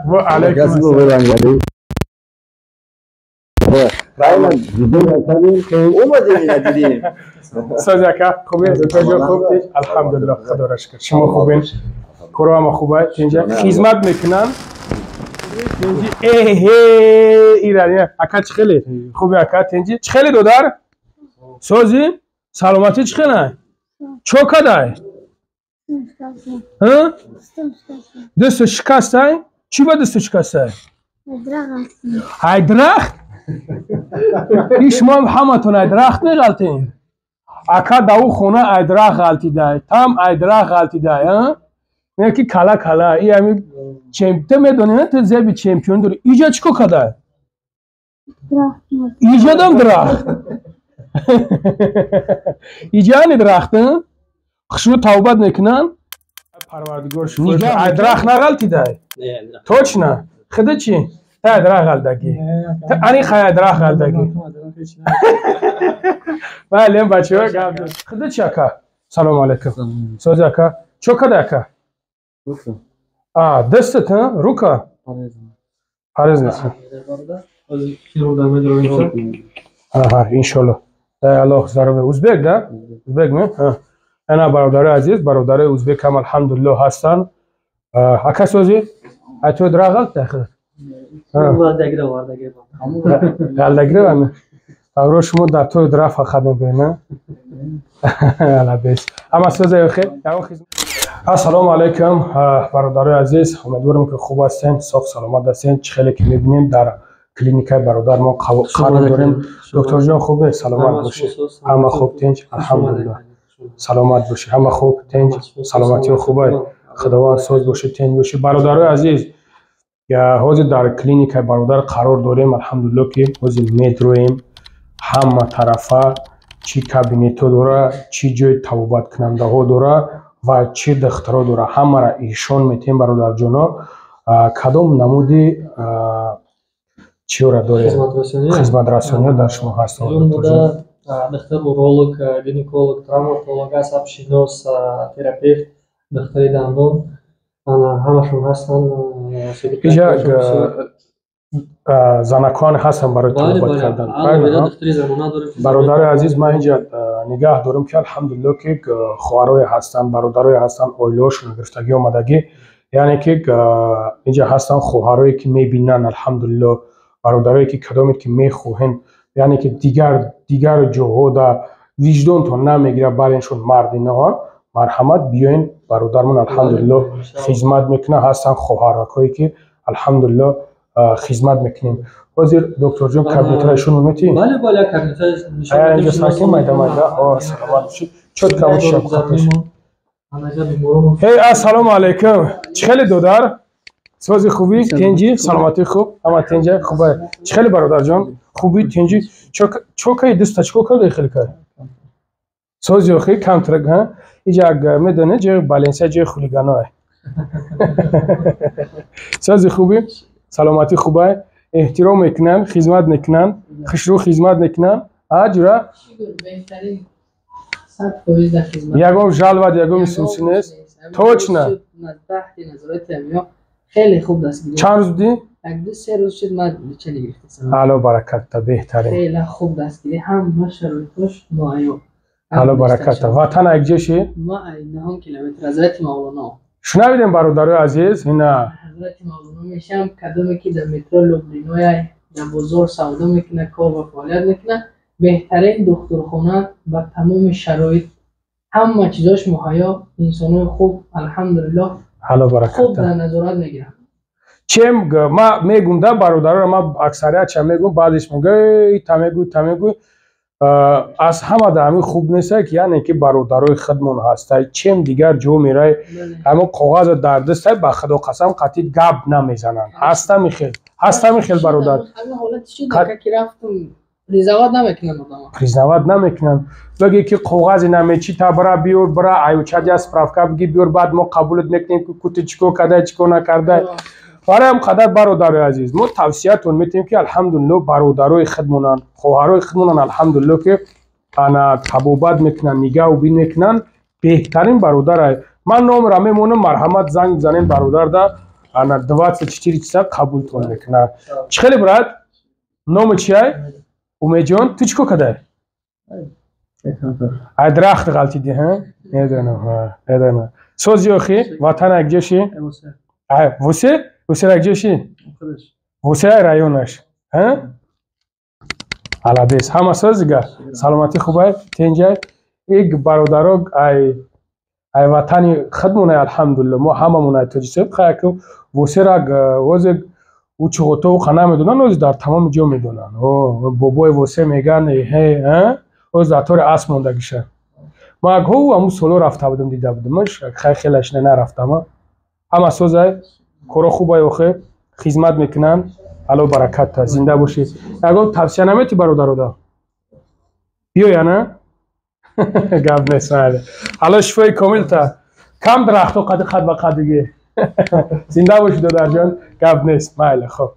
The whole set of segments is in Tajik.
Ва алайкум ассалом. Омадем, соз ака, хубе? Докторҷон, хуб? Алҳамдулиллоҳ, худоро шукр. Шумо хубен? Коро ҳама хуба? Тинҷа хизмат мекунанд. Тинҷи, эҳе, ира ака, чӣ хеле хуби, ака, тинҷи, чӣ хеле, додар, сози, саломатӣ чӣ хелай? Чо кадай? Дасту шикастай? Чӣ ба дасту шикастай? Ай дарахт? И шумоам ҳаматон ай дарахт меғалтем? Ака, даву хона ай дарахт ғалтидай, там ай дарахт ғалтидай. Ки кала кала и ами ту медони, ту зеби чемпион дори. Иҷа чӣ кор кадай? Иҷадам дарахт, иҷа ани дарахт. Хушрӯ тавбат мекунанд, парвардигор. Ай дарахт нағалтидай? Точно? Хида чӣ? Та ай дарахт ғалтагӣ? Ани хай, ай дарахт ғалтагӣ. Бале, бачаҳо, гап. Хида чӣ, ака? Салому алайкум, сози, ака, чо када, ака? А, дастат, рука порезался. Ага, иншолло, дай Аллоҳ здоровье. Узбек, да? Узбек, не? Ана, бародари азиз, бародари узбек ҳам, алҳамдулиллоҳ, ҳастанд. Ака, сози? Ай ту дарахт ғалта? Ғалдагира. Авро шумо дар тои дарахт фақат мебинед, алабес. Ҳама соза, хел. Ассалому алайкум, бародарои азиз, умедворам, ки хуб ҳастен, соф саломат ҳастен. Чӣ хеле ки мебинем, дар клиникаи бародар мо қарор дорем. Докторҷон, хубе? Саломат бошед. Ҳама хуб, тинҷ, алҳамдулиллоҳ. Саломат бошед. Ҳама хуб, тинҷ, саломатиё хубай. Худованд, соз бошед, тинҷ бошед. Бародарои азиз, ҳозир дар клиникаи бародар қарор дорем. Алҳамдулиллоҳ, ки ҳозир медроем ҳама тарафа, чӣ кабинетҳо дора, чӣ ҷои табобаткунандаҳо дора ва чӣ духтаро дора, ҳамаро ишон метем. Бародарҷоно, кадом намуди чиёра дорем, хизматрасониҳо дар шумо ҳастанд? Духтар уролог, гинеколог, травматолог, асабшинос, терапевт, духтари дандон, ҳамашон ҳастанд. Иҷа занакон ҳастанд барои табобат кардан? Бародари азиз, ман инҷа нигаҳ дорам, ки алҳамдулилло, ки хоҳарое ҳастанд, бародарое ҳастанд, оилаҳошон гирифтагӣ омадагӣ, яъне ки инҷа ҳастанд хоҳарое, ки мебинанд. Алҳамдулилло, бародарое, ки кадоме ки мехоҳем, яъне ки дигар дигар ҷоҳо да виҷдонтон намегирад, баленшон мардинаҳо, марҳамат, биёен, бародармон, алҳамдулилло, хизмат мекунад. Ҳастанд хоҳаракое, ки алҳамдулилло, хизмат мекунем. Ҳозир, докторҷон, кабинетро ишон метӣ? Инҷа сакин, майда майда. Саломат бошед. Чётко ҳей. Ассалому алайкум, чӣ хеле, додар, сози, хубӣ, тинҷӣ, саломатӣ хуб, ҳама тинҷа, хуба? Чӣ хеле, бародарҷон, хубӣ, тинҷӣ? Чо каи дӯста, чӣ кор кардаи? Хеле кай сози охи камтрак. Иҷа медонед, ҷои Баленсия ҷои хулиганое. Сози, хубӣ, саломатӣ хубай? Эҳтиром мекунанд, хизмат мекунанд, хушрӯ хизмат мекунанд, аҷура? Ягон жалоба, ягон исуси нест, точно? Хеле хуб дастгирӣ. Чанд рӯз будӣ? Як ду се рӯз шуд, ман лечение гирифтам. Алло баракатта, беҳтарин. Хеле хуб дастгирӣ, ҳама шароитош муайё. Алло баракатта. Ватан якҷо ши? Ма 9 километр, Ҳазрати Мавлоно. Шунавидем, бародарои азиз, ина. Ҳазрати Мавлоно мешам. Кадоме ки дар метро Люблиноя, дар бозор савдо мекунад, кор ва фаъолият мекунад, беҳтарин духтурхона ба тамоми шароит, ҳама чизош муҳайё, инсонои хуб, алҳамдулиллоҳ. Алло хуб баракатта. Дар назорат мегиранд. Чем ма мегум да бародароро, ма аксариятша мегум, баъзеш мега: та мегӯй, та мегӯй. Аз ҳама да ҳамин хуб неста, ки яъне ки бародарои худмон ҳастай. Чем дигар ҷо мерай, ҳамон коғазо дар дастай, ба худо қасам, қатъи гап намезананд. Ҳастами хел, ҳастами хел, бародар. Ҳамин ҳолати шуд, ака, ки рафтум, признавать намекунанд одама. Признавать намекунанд. Баге ки коғази намечи, та бара биёр, бара аючадя справка биги, биёр, баъд мо қабулат мекунем, ки кути чӣ кор кардай, чӣ кор накардай. Барои ҳам қадар, бародарои азиз, мо тавсиятон метиҳем, ки алҳамдулилло, бародарои худмонанд, хоҳарои худмонанд, алҳамдулилло, ки ана табобат мекунанд, нигаҳу бин мекунанд. Беҳтарин бародарай. Ман номера мемонам, марҳамат, занг бизанем бародарда. Ана 24 часа қабултон мекунад. Чӣ хеле, брат? Номи чиай? Умедҷон, ту чӣ кор кадай? Ай дарахт ғалтиди, ҳа? Медонам, ҳа, медонам. Сози охи, ватан якҷоши? Ай, Восе? Восе якҷоши? Восе районаш. Ҳа? Молодец. Ҳама созига? Саломатӣ хубай? Тенҷай? Иг бародаро ай ватани худмонай, алҳамдулилло. Мо ҳамамон ай тоҷикистон. Хаяку Восерак возе ӯ чуғото қа намедонанд, ози дар тамоми ҷо медонанд. О, бобои Восе меган, ҳе, ҳа? Оз дар тори асп мондагиша. Ма ҳу ҳамун соло рафта будам, дида будамаш, хай хелаш не нарафтам. Ҳама созай, коро хубай охе, хизмат мекунанд. Алло баракат та, зинда бошӣ. Ягон тавсия наметӣ бародарода? Биёя, на? Гап нест, майли. Алло шифои комил та. Кам дарахто қади қад ба қадиги. Зинда бошӣ, додарҷон, гап нест, майли, хоб.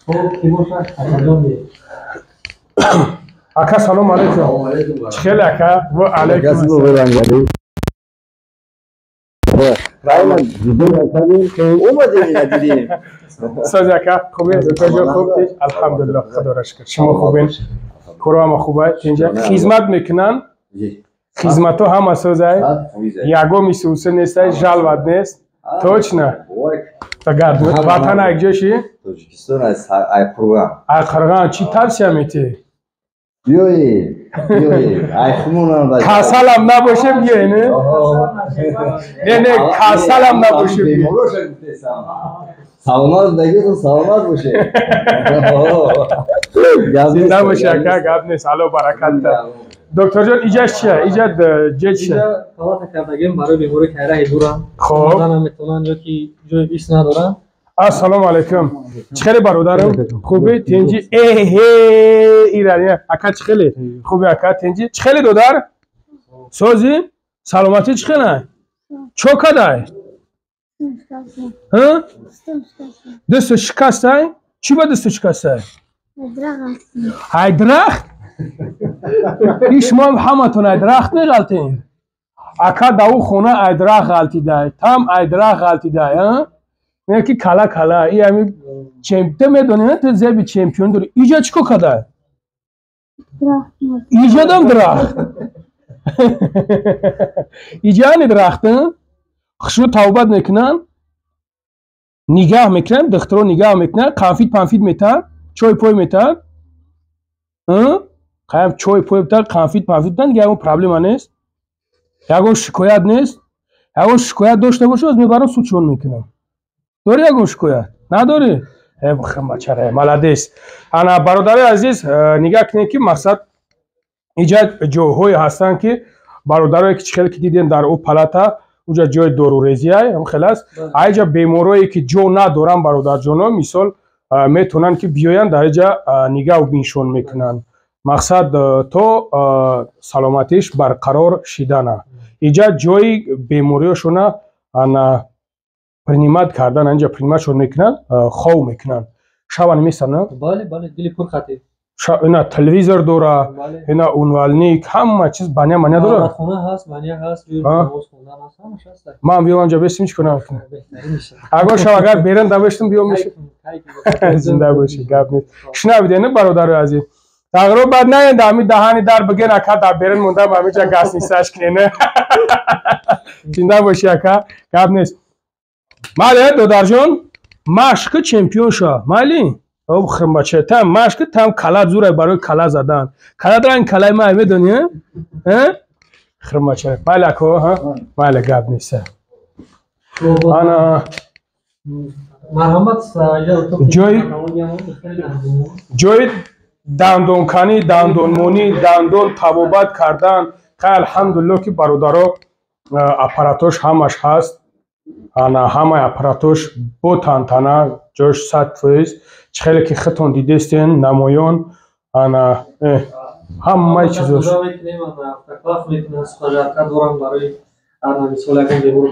Хоб, ки бошад, акаҷон. Ака, салом алейкум. Чӣ хеле, ака? Ва алейкум ассалом. Омадем, ина дидем. Сози, ака, хубе? Докторҷон, хуб? Алҳамдулилло, худоро шукр. Шумо хубен? Коро ҳама хубай? Тинҷа? Хизмат мекунанд? Хизматҳо ҳама созай? Ягон мисуса нестай, жаловать нест? Точно? Ватан якҷоши? Тоҷикистон, ай Қурған. Ай Қурған. Чӣ тавсия метиҳӣ? Биёед, биёед, ай хумонам. Касалам набошем, биёед, не? Не, не, касалам набошем. Саломат зиндагитон, саломат бошед. Зинда боши, ака, гап нест, алло баракат та. Докторҷон, иҷаш чия? Иҷа ҷе чия? Иҷа палата кардагем барои беморе ки раҳи дуранд. Хоб. Омада наметавонанд ё ки ҷои бис надоранд. Ассалому алайкум. Чӣ хеле, бародарам? Хубӣ? Тинҷӣ? Эҳе, ирани. Ака, чӣ хеле? Хубӣ, ака, тинҷӣ? Чӣ хеле, додар? Созӣ? Саломатӣ чӣ хелай? Чо кадай? Ҳа? Дасту шикастай? Чӣ ба дасту шикастай? Ай дарахт? И шумо ҳаматон ай дарахт меғалтем? Ака да ӯ хона ай дарахт ғалтидай, там ай дарахт ғалтидай, а? Мегӯяд ки кала кала, и ами ту медонӣ, ту зеби чемпион дорӣ. Иҷа чӣ кор кадай? Иҷадам дарахт. Иҷа ани дарахт, хушрӯ тавбат мекунанд, нигаҳ мекунанд, духтуро нигаҳ мекунанд, қанфит панфит метаҳанд, чой пой метаҳанд. Қаям чой пой метаҳанд, қанфит панфит метаҳанд, ягон проблема нест, ягон шикоят нест. Ягон шикоят дошта бошӣ, оз мебарам судшон мекунам. Дорӣ ягон шикоят? Надорӣ? Бачара, молодец. Ана, бародари азиз, нигаҳ кунед, ки мақсад иҷа ҷойҳое ҳастанд, ки бародарое ки чӣ хеле ки дидем дар ӯ палата, уҷа ҷои дорурезиай ҳам хел аст. Аиҷа беморое ки ҷо надоранд, бародарҷоно, мисол, метавонанд ки биёянд, дар иҷа нигаҳу биншон мекунанд, мақсад то саломатиш барқарор шидана. Иҷа ҷои бемориёшона ана принимать кардан, анҷа принимать шон мекунанд, хов мекунанд, шабани местанд. Бале, бале, дили пур хатир. Ина телевизор дора, ина умывальник, ҳама чиз, баня маня дора. Хона ҳаст, баня ҳаст, ҷои намоз хондан ҳаст, ҳамаш ҳаст. Ман биём анҷа бестим, чӣ кунам? Агар шав, агар беран дабештим, биём. Зинда бошӣ, гап нест. Шунавиден, бародарои азиз, тағйиро баъд наенда ҳами даҳани дар биген, ака, дар берун мондам, ҳамиҷа гастнисаш кинен. Зинда бошӣ, ака, гап нест. Майли, додарҷон, машқи чемпион ша, майли. Об химбача, там машқи, там кала зурай барои кала задан. Кала ранг калаи май медонӣ, э? Хирмбача, майли, ако, ҳа, майли, гап нест. Ана Марҳамат. Ҷои дандонканӣ, дандонмонӣ, дандон табобат кардан. Хай, алҳамдулилло, ки бародаро, аппаратош ҳамаш ҳаст. Ана ҳамаи аппаратош бо тантана, ҷош 100%. Чӣ хеле ки худтон дидестен, намоён, ана ҳамаи чизош. Автоклав мекунанд, сухожарка дорам барои мисол ягон бемор.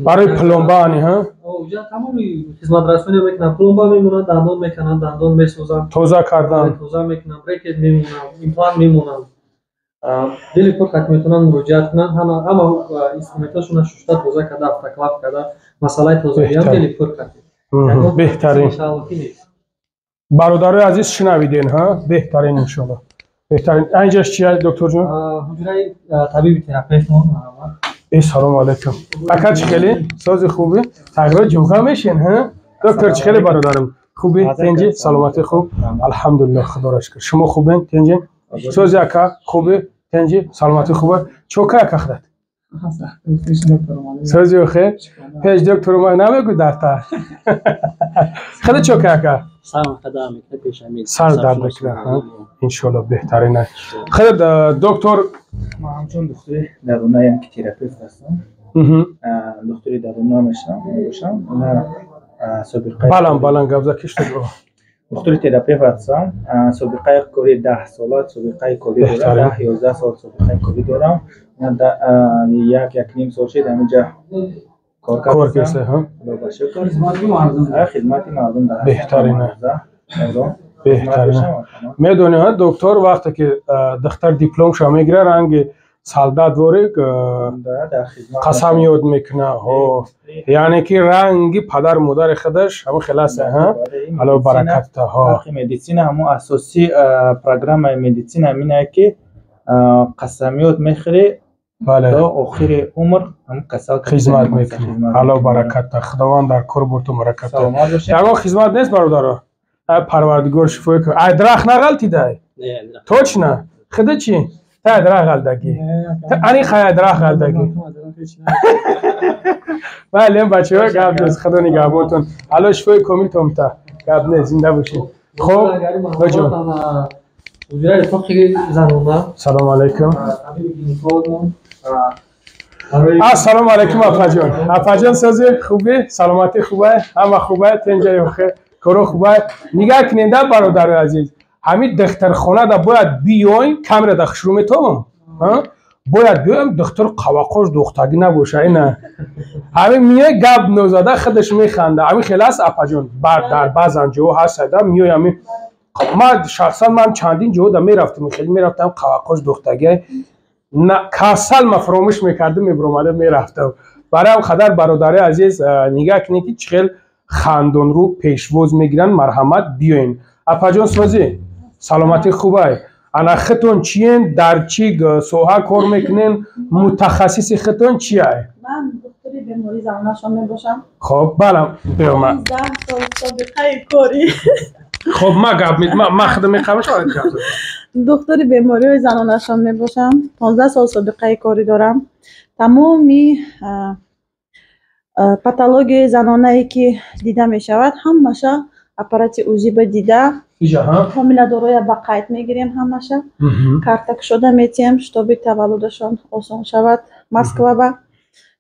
Барои пломба ани, ҳа? Уҷа тамоми хизматрасониро мекунанд, пломба мемонанд, дандон мекунанд, дандон месозанд. Тоза кардан. Тоза мекунанд, брекет мемонанд, имплант мемонанд. Дили пур хат метавонанд муроҷиат кунанд, ҳама инструментҳошонро шушта, тоза карда, автоклав карда, масъалаи тозагиам дили пур хат. Беҳтарин. Бародарои азиз, шунавиден, ҳа, беҳтарин, иншоалло, беҳтарин. Инҷаш чи, докторҷон? Ҳуҷраи табиби терапевтмон. Э, салому алайкум, ака, чӣ хеле сози, хубӣ? Тағйирот ҷумъа мешин, ҳа, доктор? Чӣ хеле, бародарам, хубӣ, тинҷӣ, саломатӣ? Хуб, алҳамдулилло, худоро шукр. Шумо хубен, тинҷӣ, сози, ака, хубӣ, тинҷӣ, саломатӣ хуба? Чока, ака, худат сози? Охе, пеш доктор омад, намегӯ дарта худа. Чока, ака? Сар дард мекунад. Иншоалло, беҳтарин. Худат, доктор? Ман ҳамчун духтури даруна, яъне ки терапевт ҳастам, духтури даруна мебошам. Баланд, баланд гап за, кишта. Духтури терапевт ҳастам, собиқаи кори 10 сола собиқаи корӣ дорам, 10-11 сол собиқаи корӣ дорам. Як, як ним сол шид ҳаминҷа кор кардам, ба шукр, хидмати мардум. Беҳтарин, беҳтарин. Медонӣ, доктор, вақте ки духтар дипломша мегирад, ранги солдат ворик қасам ёд мекуна, яъне ки ранги падару модари худаш ҳамин хел аст. Алло баракатта. Медицина, ҳамун асосии программаи медицина ҳамин ки қасамёд мехӯрӣ, то охири умр касал хизмат мекунӣ. Алло баракатта, Худованд дар кор бурту баракатта. Ягон хизмат нест, бародаро. Парвардигор шифои. Ай дарахт нағалтидай, точно? Худа чӣ? Та дарахт ғалтагӣ, ани хая дарахт ғалтагӣ. Бале, бачаҳо, гап нест, Худо нигаҳбонтон. Алло шифои комилтон та, гап нест, зинда бошед. Хоб. Ҳуҷраи тоқи занона. Салому алайкум. Табиби гинекологмон. Ассалому алайкум, апаҷон. Апаҷон, сози, хубӣ, саломатӣ хубай, ҳама хубай, тенҷаи, коро хубай? Нигаҳ куненда, бародари азиз, ҳамин духтархонада бояд биёем, камерада хушрӯ метавам, бояд биёем, духтур қавақош духтагӣ набоша. Ина ҳамин миёй, гап нозада, худаш механда. Ҳамин хел аст, апаҷон? Дар баъзан ҷоҳо ҳаст, миёй ҳамин. Ман шахсан ман чандин ҷоҳода мерафтам, хеле мерафтам, қавақош духтагӣ, касал ма фаромӯш мекардам, мебиромада мерафтам. Барои ҳам қадар, бародари азиз, нигаҳ кунед, ки чӣ хел хандонрӯ пешвоз мегиранд. Марҳамат, биёен. Апаҷон, созӣ, саломатӣ хубай? Ана хитон чиен, дар чӣ соҳа кор мекунен, мутахассиси хитон чиай? Ман духтури бемории занонашон мебошам. Хоб, балам биёма. 10 сол собиқаи корӣ. Хоб, ма гап ма худам мехамаш. Духтури бемориҳои занонашон мебошам, 15 сол собиқаи корӣ дорам. Тамоми патологияи занонае ки дида мешавад, ҳамаша аппарати УЗИ ба дида, ҳомиладороя ба қайд мегирем, ҳамаша карта кушода метиҳем, чтобы таваллудашон осон шавад Москва ба.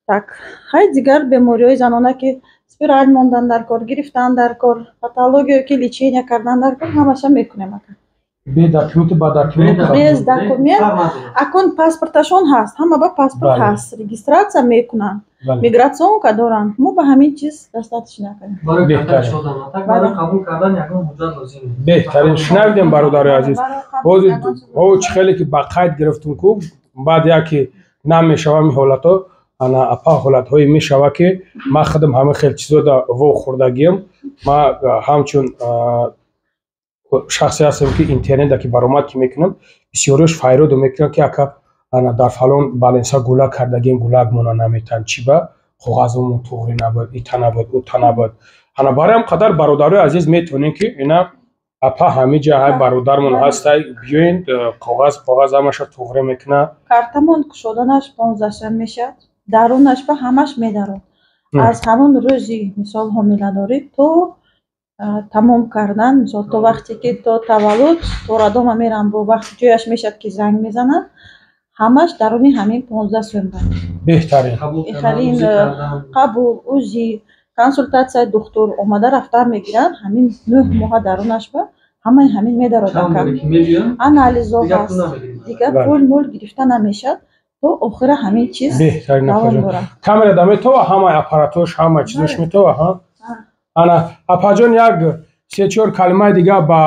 Так, ҳай, дигар бемориҳои занона, ки спираль мондан дар кор, гирифтан дар кор, патология, ки лечения кардан дар кор, ҳамаша мекунем, ака. Бе документ, ба документ? Без документ. Акун паспорташон ҳаст, ҳама ба паспорт ҳаст, регистрация мекунанд, миграционка доранд, мо ба ҳамин чиз достаточно кардем. Қабул кардан ягон ҳуҷҷат лозим. Беҳтарин. Шунавидем, бародари азиз, ҳозир чӣ хеле ки ба қайд гирифтум ку, баъд яке намешава ин ҳолатҳо. Ана апа, ҳолатҳое мешава, ки ман худам ҳама хел чизода вохӯрдагиам. Ман ҳамчун шахсе ҳастем, ки интернета ки баромад ки мекунам, бисёриёш файроду мекунанд, ки ака, ана дар фалон баленса гулак кардагем, гулак мона наметан, чӣ ба коғазумон туғрӣ набуд, ита набуд, ута набуд. Ана барои ҳам қадар, бародарои азиз, метавонем, ки ина апа ҳамиҷа ҳай бародармон ҳастай, биёен, коғаз ҳамаша туғрӣ мекуна. Картамон кушоданаш 15 сом мешавад, дарунаш ба ҳамаш медарод. Аз ҳамон рӯзи, мисол, ҳомиладорӣ то тамом кардан, мисол, то вақте ки то таваллуд, то роддома мерам, бо вақти ҷояш мешавад, ки занг мезананд, ҳамаш даруни ҳамин 15 сом ба. Беҳтарин. Ихалин қабул, УЗИ, консултатсияи духтур, омада рафтан мегиранд, ҳамин 9 моҳа дарунаш ба ҳамаи ҳамин медарод. Анализо ҳаст, дигар пул мул гирифта намешавад, то охира ҳамин чиз давом дорад. Камерада метова, ҳамаи аппаратош, ҳамаи чизош метова. Ана, апаҷон, як се чор калимаи дига ба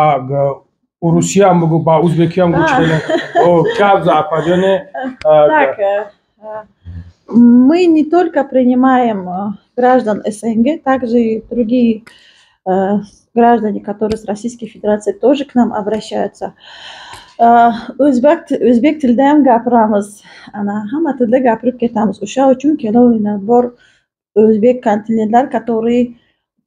урусиям бугу, ба узбекиям гу, гап за, апаҷоне. Так, мы не только принимаем граждан СНГ, также и другие граждане, которые с Российской Федерации, тоже к нам обращаются. O'zbek tilida ham gapiramiz, ana hamma tilda gapirib ketamiz. O'sha uchun kelaveringlar. Bor o'zbek kontinentlar, которые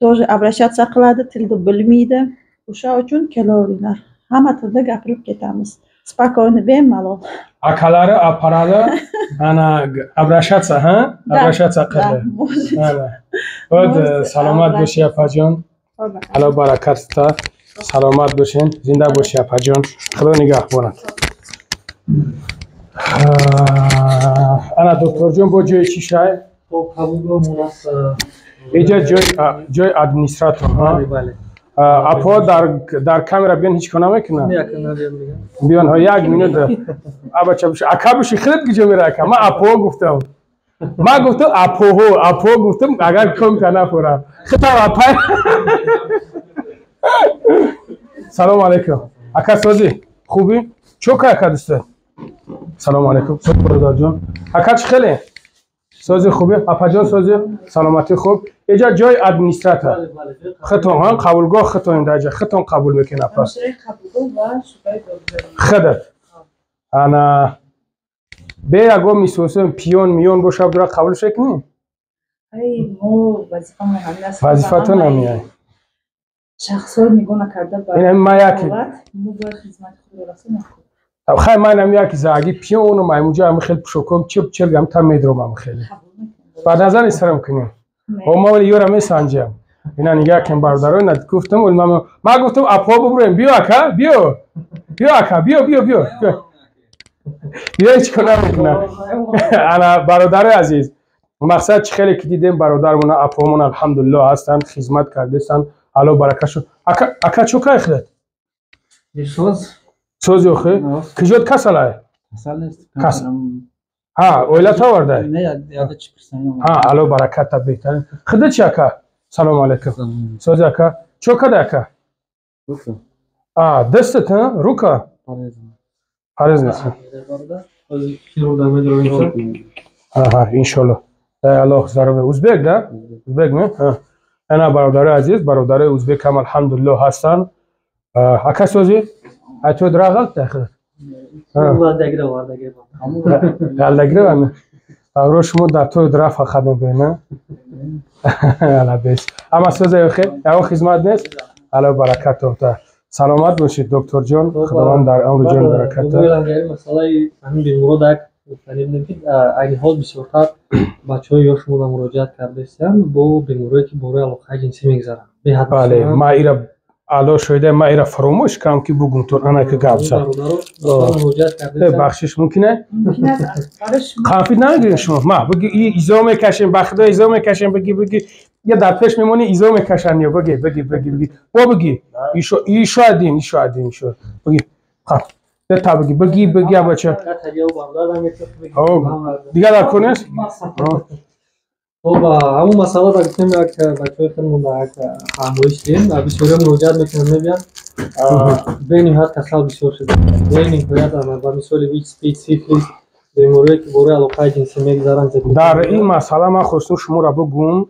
тоже обращаться qiladi, tilni bilmaydi. O'sha uchun kelaveringlar, hamma tilda gapirib ketamiz спокойно, bemalol. Akalari, apalari ana обращаться, ha, обращаться qildi. Ana вот, salomat bo'ling, opajon, Alloh barakat ta, salomat bo'ling, zinda bo'ling, opajon, Xudo nigahbonat. Ana, doktorjon, bu joy chi shay? Хоб, қабулгоҳ аст. Иҷа ҷои администратор, ҳа? Бале. Апо, дар камера биён, ҳеҷ кор намекунад. Биён, як минут, абача биши, ака биши, худат куҷо мера, ака? Ман апо гуфтам, ман гуфтам апоҳо, апо гуфтам, агар комта нафурам худам апай. Салому алайкум, ака, созӣ, хубӣ? Чо ка, ака, дӯста? Салому алайкум, бародарҷон. Ака, чӣ хеле, сози, хубӣ? Апаҷон, сози, саломатӣ, хуб? Иҷа ҷои администратор худтон, ҳа, қабулгоҳ худтон, даҷа худтон қабул мекунед, апа, худат. Ана бе ягон мисосем пиён миён боша, дура қабул мекунӣ? Вазифатон ҳамияй. Шахсҳоро нигоҳ накарда ба ин ма яки мо бояд хизмати худро расонем. Хай, ман ам яки зааги пиёну маймунҷа ами хел пушоком чип чил гам та медром, ами хеле ба назари сарам кунем. Ма вали ёра месанҷам. Ина нигаҳ кун, бародаро, ина гуфтам, ма гуфтам апо бубурем. Биё, ака, биё, биё, ака, биё, биё, биё, биё, ҳеҷ кор намекунам. Ана, бародарои азиз, мақсад чӣ хеле ки дидем, бародармона, апомон, алҳамдулилло, ҳастанд, хизмат кардестанд, Алло баракашо. Ака, ака, чо кай хилат? Соз. Сози, охи? Киҷот касалай? Касал нест. Касал. Ҳа, оила тавардай? Не, яда чӣ пурсам. Ҳа, Алло бараката, беҳтарин. Хида чи, ака? Салому алайкум. Сози, ака? Чо када, ака? А, дастат, ҳа? Рука? Парез нест. Аҳа, иншолло. Дай Аллоҳ здоровье. Узбек, да? Узбек, не? Ҳа. Ана, бародарои азиз, бародарои узбек ҳам, алҳамдулилло, ҳастанд. Ака, сози? Ай то дра ғалт дахил. Ғалдагира. Авро шумо дар тои дра фақат мебинед, на? Ала бес. Ама соза, охе, ягон хизмат нест? Алло баракат тофта. Саломат бошед, докторҷон. Худованд дар амру ҷон баракат. Масъалаи ҳамин беморо дар гуфтанӣ будем, ки айни ҳол бисёртар бачаҳои ёшмода муроҷиат кардаистанд бо беморие, ки бораи алоқаи ҷинсӣ мегзаранд. Бале, ма ира, Алло шоҳида, ма ира фаромӯш кардам, ки бугумтон. Ана ки гап зад. Бахшиш, мумкин қанфит намегирем шумо? Ма буги, изо мекашем, ба худо, изо мекашем. Буги, буги, я дар пеш мемонӣ, изо мекашанд. Ё буги, буги, буги, буги, бо буги, ишо, ишо адин, ишо адин, ишо буги, та буги, буги, буги, абача. Дигар дар кор нест. Хоб, ҳамун масъала дар гуфтем, як бачаҳои худмон дар як ҳамоиш дидем, бисёриҳо муроҷиат мекунанд, мебиёнд, бениҳоят касал бисёр шуда, бениҳоят, ба мисоли ВИЧ, СПИД, сифилис, бемориҳое, ки бораи алоқаи ҷинсӣ мегзаранд. Дар ин масъала ман хостум шуморо бугум,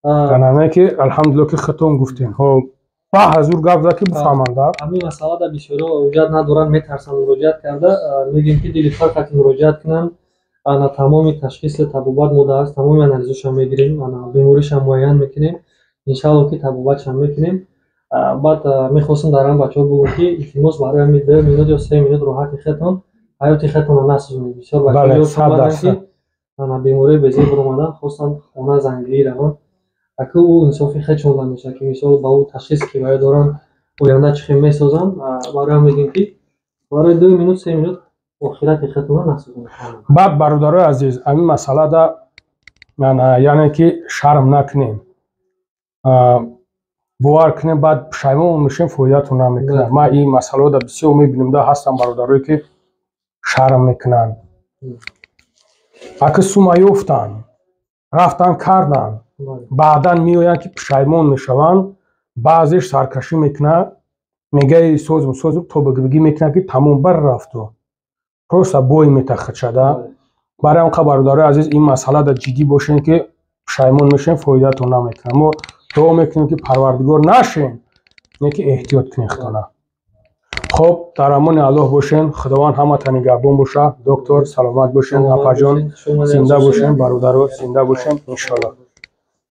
ане ки, алҳамдулилло, ки худтон гуфтем. Хоб, ба ҳазур гап зад, ки бифаҳманд. Ҳамин масъала дар бисёриҳо ҳуҷҷат надоранд, метарсанд муроҷиат карда. Мегӯем, ки дили фарқ муроҷиат кунанд. Ана тамоми ташхиси табобат мода аст, тамоми анализошам мегирем, ана беморишам муайян мекунем, иншаалло, ки табобатшам мекунем. Баъд мехостам дар ҳам бачаҳо бугум, ки илтимос, барои ҳамин 2 минут ё 3 минут роҳати худтон ҳаёти худтонро насӯзонед. Бисёр бачаҳо ки ана бемории безеб баромадан, хостанд хона зангирӣ раванд. Аку ӯ инсофи худшон намешавад, ки мисол ба ӯ ташхис ки ваё доранд, оянда чӣ хел месозанд. Барои ҳам мегӯем, ки барои 2 минут, 3 минут охирати худтонро насӯзонед. Баъд, бародарои азиз, ҳамин масъалада, яъне ки шарм накунем, бовар кунем, баъд пушаймон мешем, фоидатон намекунад. Ман ин масъалаҳода бисёр мебинем, да ҳастам бародарое, ки шарм мекунанд. Аки сума ёфтанд, рафтан карданд, баъдан меоянд, ки пушаймон мешаванд. Баъзеш саркашӣ мекунад, мегаи созум, созум, то бигибигӣ мекунад, ки тамом, бар рафту просто бой метахчада. Барои он қа, бародарои азиз, ин масъалада ҷиддӣ бошем, ки Пушаймон мешем, фоидатон намекунад. Мо дуо мекунем, ки Парвардигор нашем, не ки эҳтиёт кунем худона. Хоб, дар амони Аллоҳ бошен, Худованд ҳамата нигаҳбон боша. Доктор, саломат бошен, апаҷон, зинда бошен, бародаро, зинда бошен, иншоаллоҳ.